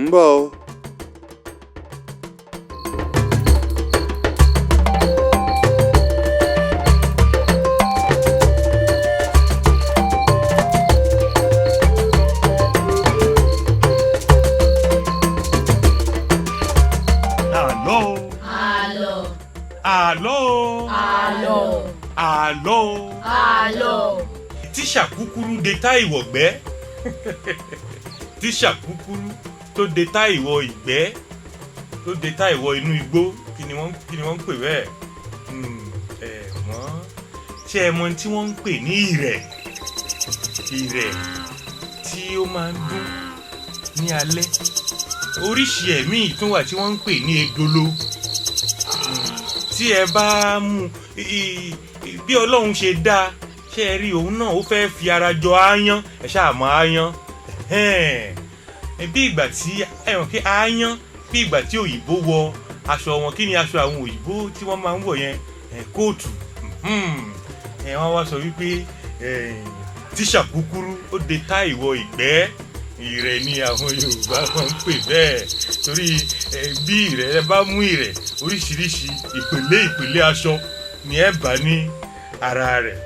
ń bọ̀ o. Àlọ́ o. Àlọ́. Àlọ́ o. Àlọ́. Àlọ́ o. Àlọ́. Tíṣà kúkúrú de táìwọ̀ gbẹ́. Tíṣà kúkúrú tó de táìwọ̀ ìgbẹ́, tó de táìwọ̀ inú igbó, kí ni wọ́n ń pè bẹ́ẹ̀? Ẹ mọ̀. Ṣé ẹ mọ̀ tí wọ́n ń pè ní ìrẹ̀? Ìrẹ̀ tí ó máa ń dún ní alẹ́. Oríṣi ẹ̀mí tún wà tí wọ́n ń pè ní edolo. Tí ẹ bá mú bí Ọlọ́run ṣe dá, ṣé ẹ rí òun náà, ó fẹ́ fi ara jọ aáyán. Ẹ ṣáà mọ̀ aáyán. Bí ìgbà tí ẹ mọ̀ pé aáyán, bí ìgbà tí òyìnbó wọ aṣọ wọn, kí ni aṣọ àwọn òyìnbó tí wọ́n máa ń wọ̀ yẹn? Kóòtù. Wọ́n wá sọ wípé tíṣà kúkúrú ó de táìwọ̀ ìgbẹ́. Ìrẹ̀ ni àwọn Yorùbá máa ń pè bẹ́ẹ̀, torí bí ìrẹ̀ bá mú ìrẹ̀, oríṣiríṣi ìpele ìpele aṣọ ni ẹ bá ní ara rẹ̀.